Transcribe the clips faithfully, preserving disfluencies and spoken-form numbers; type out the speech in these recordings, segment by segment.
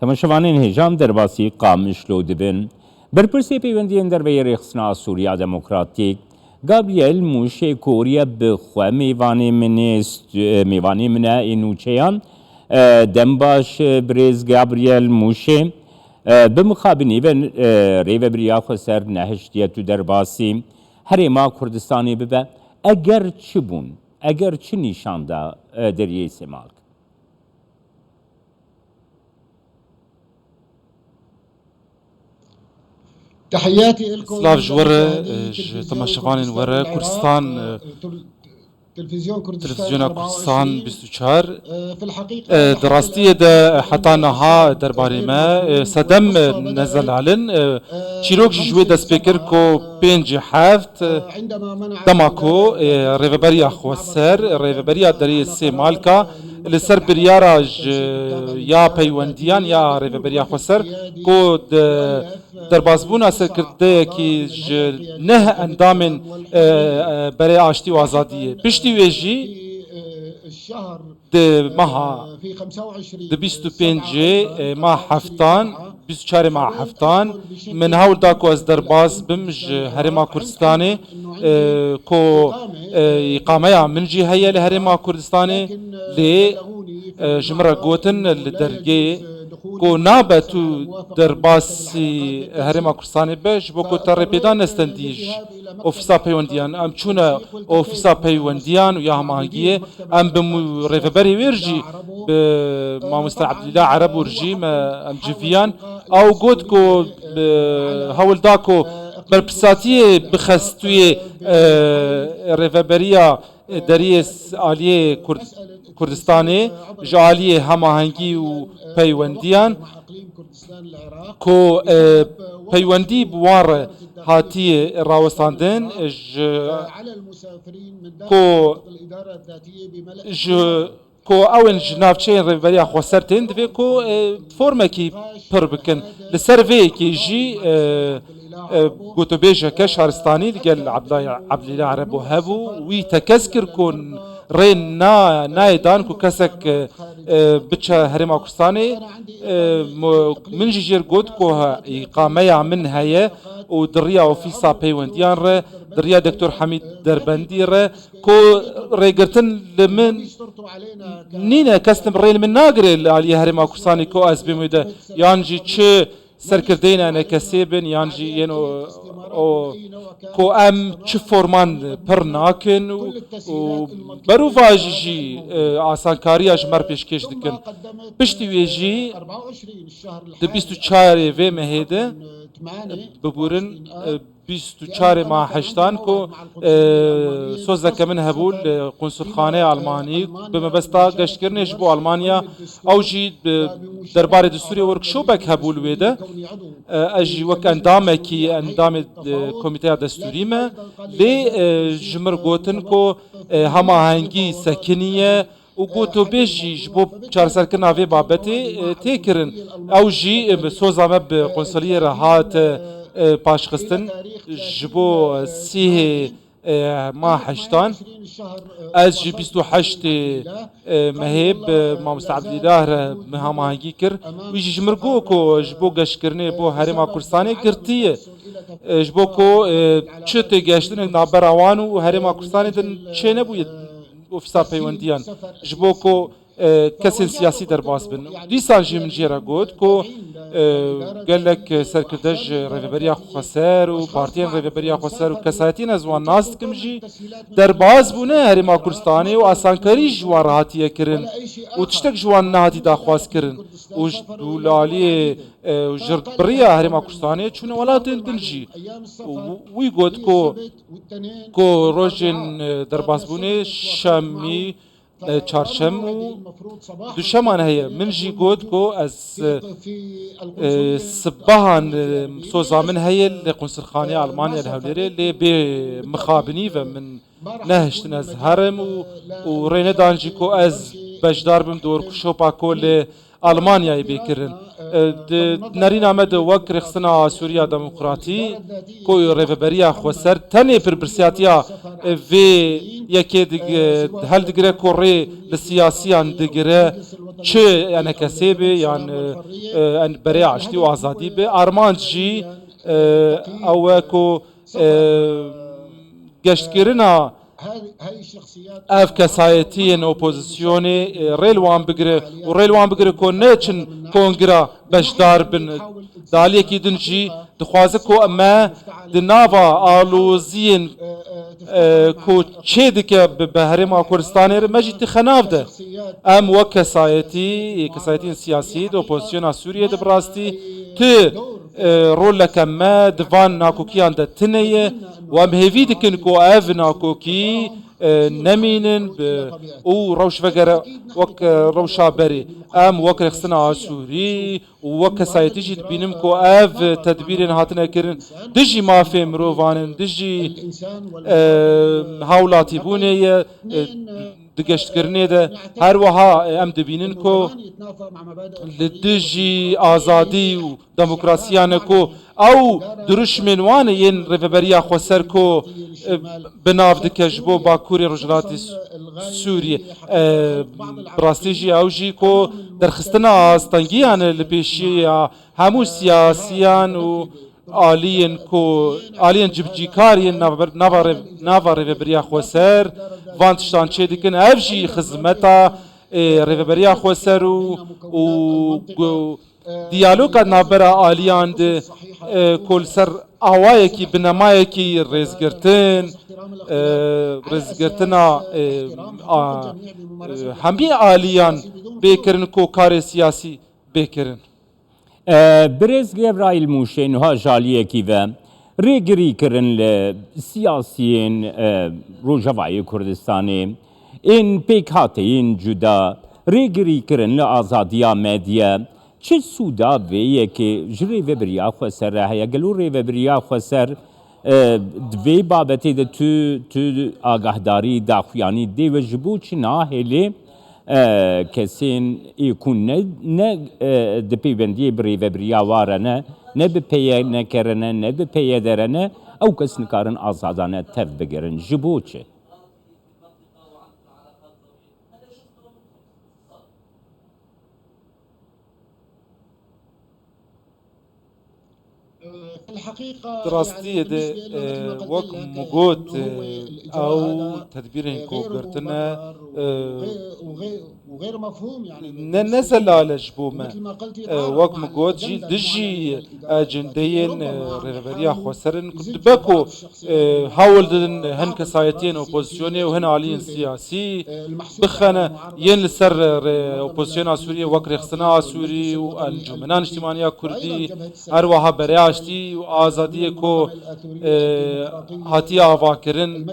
Temaşevanên hêja em derbasî Qamişlo dibin. Berpirsê peywendiyên derve yê Rêxistina Sûriya Demokratîk, Gabriel Mûşê, ku riya bi xwe mêvanê min ê st-, mêvanê min e ê nûçeyan. E, dem baş, e, birêz Gabriel Mûşê. E, bi mixabinî ve, e, rêvebiriya xweser nehiştiye tu derbasî Herêma Kurdistanê bibe. Eger çi bûn, eger çi nîşan da, e, deriyê Sêmalk? Silav ji we re, e, ji temaşevanên we re. Kurdistan, e, Televîzyona Kurdistan bîst û çar. E, di rastiyê de heta niha derbarê me, e, sedem, e, nezelalin. E, çîrok jî ji wê dest pê kir ku pêncî heft, e, dema ku, e, rêveberiya xweser, rêveberiya deriyê Sêmalka li ser biryara ji ya peywendiyan ya rêveberiya xweser ku di derbasbûna serkirdeyekî ji neh endamên, e, e, Berê Aştî û Azadiyê. Piştî wê jî di meha, di bîst û pêncê, e, ma heftan, bîst û çarê ma heftan, min hewl da ku ez derbas bim ji Herêma Kurdistanê, e, ku, e, îqameya min jî heye li Herêma Kurdistanê, lê, e, ji min re gotin li dergê ku nabe tu derbasî Herêma Kurdistanê be, ji bo ku te rêpêdan nestendî ji ofîsa peywendiyan. Em çûne ofîsa peywendiyan û ya hemahengiyê, em bi mû-, rêveberê wê re jî, bi mamoste Ebdîla Ereb û re jî me em civiyan. Ew got ku, bi, hewl da ku berpirsatiyê bixestûyê, e, rêveberiya deriyê s-, aliyê Kurd-, Kurdistanê ji aliyê hemahengî û peywendiyan ku, e, peywendî bi wan re hatiye rawestandin, ji ku, ji ku ew ên ji navçeyên Rêveberiya Xweser tên divê ku, e, formekî pir bikin. Li ser vê yekê jî, e, e, gotobêjeke şaristanî li gel Abdullah Abdullah Erebo hebû. Wî tekez kir ku rê na-, nayê dan ku kesek, e, e, biçe Herêma Kurdistanê. E, mo-, min jî jêr got ku he-, îqameya min heye û di riya ofîsa peywendiyan re, di riya Doktor Hemîd Derbendî re, ku rêgirtin li min nîne, kes tim rê li min nagire li aliyê Herêma Kurdistanê ku ez bêm wê de, yan jî çi serkirdeyên E N K S'ê bin, yan jî yên o, o, ku em çi forman pir nakin û, û berovajî jî, e, asankariya ji me re pêşkêş dikin. Piştî wê jî di bîst û çarê vê mehê de, biburin, e, bîst û çarê ma heştan ku, e, sozeke min hebû li Qunsulxaneya Almanî bi mebesta geştkirinê ji bo Almanya. Ew jî bi derbarê distûrê workshopek hebû li wê de. E, ez jî wek endamekî, endamê, e, komîteya destûrî me. Lê, e, ji mir gotin ku, e, hemahengî sekiniye, û gotobêj jî ji bo çareserkirina vê babetê, e, tê kirin. Ew jî, e, bi soza me bi konsoliyê re hat, e, paşxistin ji bo sîhê, e, ma heştan. Ez jî bîst û heştê, e, mehê bi mamoste Ebdîlah re min hemahengî kir. Wî jî ji mir got ku ji bo geştkirinê bo Herêma Kurdistanê girtiye. E, ji bo ku, e, çi têgihiştinek navbera wan û Herêma Kurdistanê din çênebûye. Ofîsa peywendiyan ji bo ku, e, kesên siyasî derbas bin. Dîsan jî min jê re got ku, e, gelek serkirde ji Rêveberiya Xweser û partiyên Rêveberiya Xweser û kesayetiyên ez wan nas dikim jî derbas bûne Herêma Kurdistanê û asankarî ji wan re hatiye kirin û tiştek ji wan nehatî daxwaz kirin û ji, û li aliyê, e, û ji biriya Herêma Kurdistanê çûne welatên din jî. Û wî got ku ku rojên, e, derbasbûnê şemî, e, çarşem û duşeman heye. Min jî got ku ez, e, e, sibehan, e, soza min heye li Qunsulxaneya Almanya li Hewlêrê, lê bê mixabinî ve min nehiştin ez herim û, û rê nedan jî ku ez beşdar bim di workshopa ku li Almanyayê bê kirin. E, di nerîna me de wek Rêxistina Sûriya Demokratî, ku Rêveberiya Xweser tenê pirpirsiyatiya, e, vê yekê dig-, e, heldigire ku rê li siyasiyan digire, çi enekesê be yan, e, e, en berê aştî û azadî be. Armanc jî, e, ew e ku, e, geştkirina ev kesayetiyên opozisyonê, e, rê li wan bigire û rê li wan bigire ku neçin kongira beşdar bin. Di aliyekî din jî dixwaze ku me di nava aloziyên, e, ku çêdike bi, bi herêma Kurdistanê re me jî tîxe nav de. Em wek kesayetî, kesayetiyên siyasî di opozisyona Sûriyê de bi rastî tu, e, roleke me di van nakokiyan de tune ye û em hêvî dikin ku ev nakokî, e, nemînin bi, û rewş vegere wek, e, rewşa berê. Em wek Rêxistina Asûrî û wek kesayetî jî dibînim ku ev tedbîrên hatine kirin dijî mafê mirovan in, dijî, e, hawlatîbûnê ye, e, di geştkirinê de. Her wiha, e, em dibînin ku li dijî azadî û demokrasiya ne ku ew dirûşmên wan e yên Rêveberiya Xweser ku, e, bi nav dike ji bo Bakurê Rojhilatê Sûriyê. E, bi rastî jî ew jî ku derxistina astengiyan e li pêşiya hemû siyasiyan û aliyên ku, aliyên cibcîkar yên nava, nava rê-, nava Rêveberiya Xweser van tiştan çêdikin. Ev jî xizmeta, e, Rêveberiya Xweser û, û gu-, diyaloga navbera aliyan de, e, ku li ser awayekî, binemayekî rêzgirtin, e, rêzgirtina, e, a, e, hemî aliyan bê kirin ku karê siyasî bê kirin. E, Birêz Gevrayîl Mûşê niha ji aliyekî ve rêgirî kirin li siyasiyên, e, Rojavayê Kurdistanê, ên pêkhateyên cuda, rêgirî kirin li azadiya medya. Çi sûda vê yekê ji Rêveberiya Xweser re heye? Gelo Rêveberiya Xweser, e, di vê babetê de tu, tu agahdarî daxuyanî dê we ji bo çi nahêlê, e, kesên ê ku ne, ne, e, di pêwendiyê bi Rêveberiya wa re ne, ne bi P Y K re ne, ne bi P Y D re ne, ew kes nikarin azadane tev bigirin. Ji bo çi? Di rastiyê de, e, wek min got, e, ew tedbîrên ku girtine, e, ne, ne zelal e ji bo me. E, wek min got, jî dijî ecendeyên, e, Rêveberiya Xweser in ku dibe ku, e, hewl didin hin kesayetiyên opozisyonê û hin aliyên siyasî bixene yên li ser, e, rê-, opozisyona Sûriyê wek Rêxistina Asûrî û Encûmena Niştimaniya Kurdî, her wiha Berê Aştî û Azadiyê ku, e, hatiye avakirin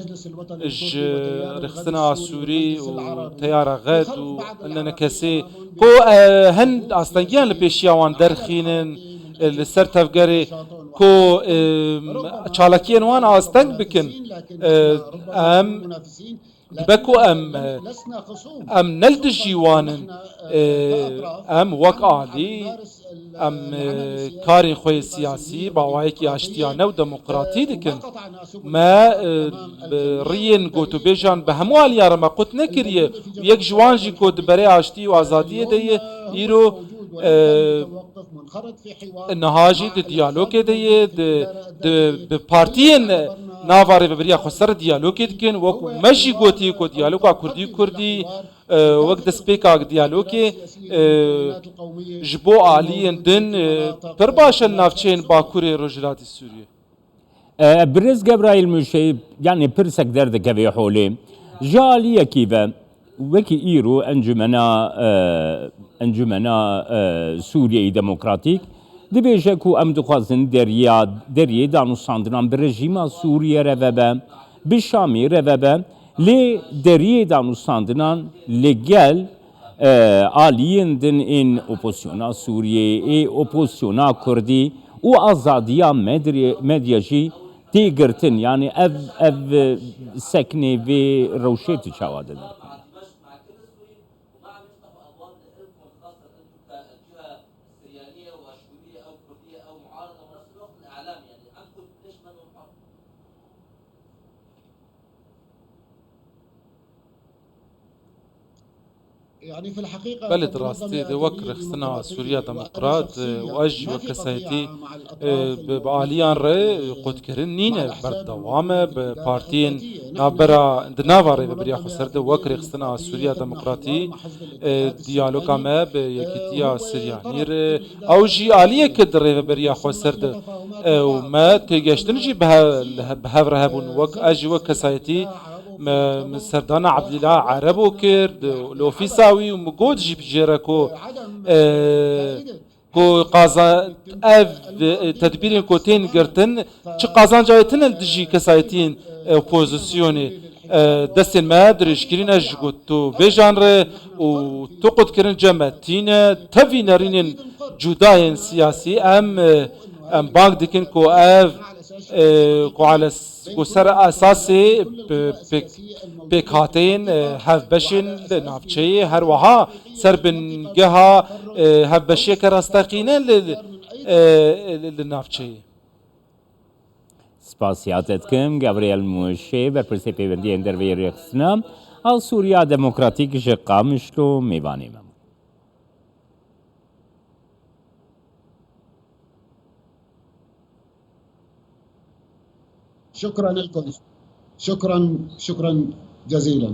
ji Rêxistina Asûrî û Teyara Xed û enekesê ku, e, hin astengiyan li pêşiya wan derxînin, e, li ser tevgerê ku, e, çalakiyên wan asteng bikin. E, em Dibe ku em, e, em ne li dijî wan in, e, em wek alî, em, e, karên xwe yê siyasî bi awayekî aştiyane û demokratî dikin. Me, e, bi riyên gotûbêjan bi hemû aliyan re me qut nekiriye. Yek ji wan jî ku di berê aştî û azadiyê de ye, îro, e, Niha jî di diyalogê de ye, di, di, bi partiyên nava Rêveberiya Xweser re diyalogê dikin. Wek me jî gotiye ku diyaloga Kurdî-Kurdî, e, wek destpêka diyalogê, e, ji bo aliyên din, e, pir baş e li navçeyên Bakurê Rojhilatê Sûriyê. E, Birêz Gevrayîl Mûşê, yanî pirsek derdikeve holê. Ji aliyekî ve, wekî îro Encûmena, e, Encûmena, e, Sûriyeyê Demokratîk dibêje ku em dixwazin deriya, deriyê danûstandinan bi rejîma Sûriye re vebe, bi Şamê re vebe, lê deriyê danûstandinan li gel e, aliyên din ên opozisyona Sûriyê, ê opozisyona Kurdî û azadiya medrê-, medya jî tê girtin. Yanî ev, ev, e, seknê vê rewşê tu çawa didin? Belê, di rastî de wek Rêxistina Sûriya Demokrat, e, û ez jî wek kesayetî, e, bi, bi aliyan re qutkirin nîne, berdewam e, bi partiyên navbera, di nava Rêveberiya Xweser de wek Rêxistina Sûriya Demokratî, e, diyaloga me bi Yekîtiya Siryanî re, ew jî aliyeke di Rêveberiya Xweser de, e, û me têgeştin jî bi he-, li he-, bi hev re hebûn. Wek ez jî wek kesayetî me, min serdana Ebdîla Erebo kir, di, li ofîsa wî û min got jî bi jê re ku, e, ku qaza-, ev, e, tedbîrên ku tên girtin, çi qazanca wê tune li dijî kesayetiyên, e, opozisyonê. E, destên me dirêjkirî ne ji got tu vêjan re û tu qutkirin cem me tîne, tevî nerînên cudayên siyasî em, e, em bang dikin ku ev, e, ku ala s-, ku ser esasê p-, pêk-, pêkhateyên, e, hevbeşên li navçeyê, her wiha ser bingeha, e, hevbeşiyeke rasteqîne li, e, li, li navçeyê. Spasiya te dikim, Gabriel Mûşê, berpirsê pêwendiyên derveyî Rêxistina a Sûriya Demokratîk ji Qamişlo mêvanê me bû. شكرا لكم. شكرا، شكرا جزيلا.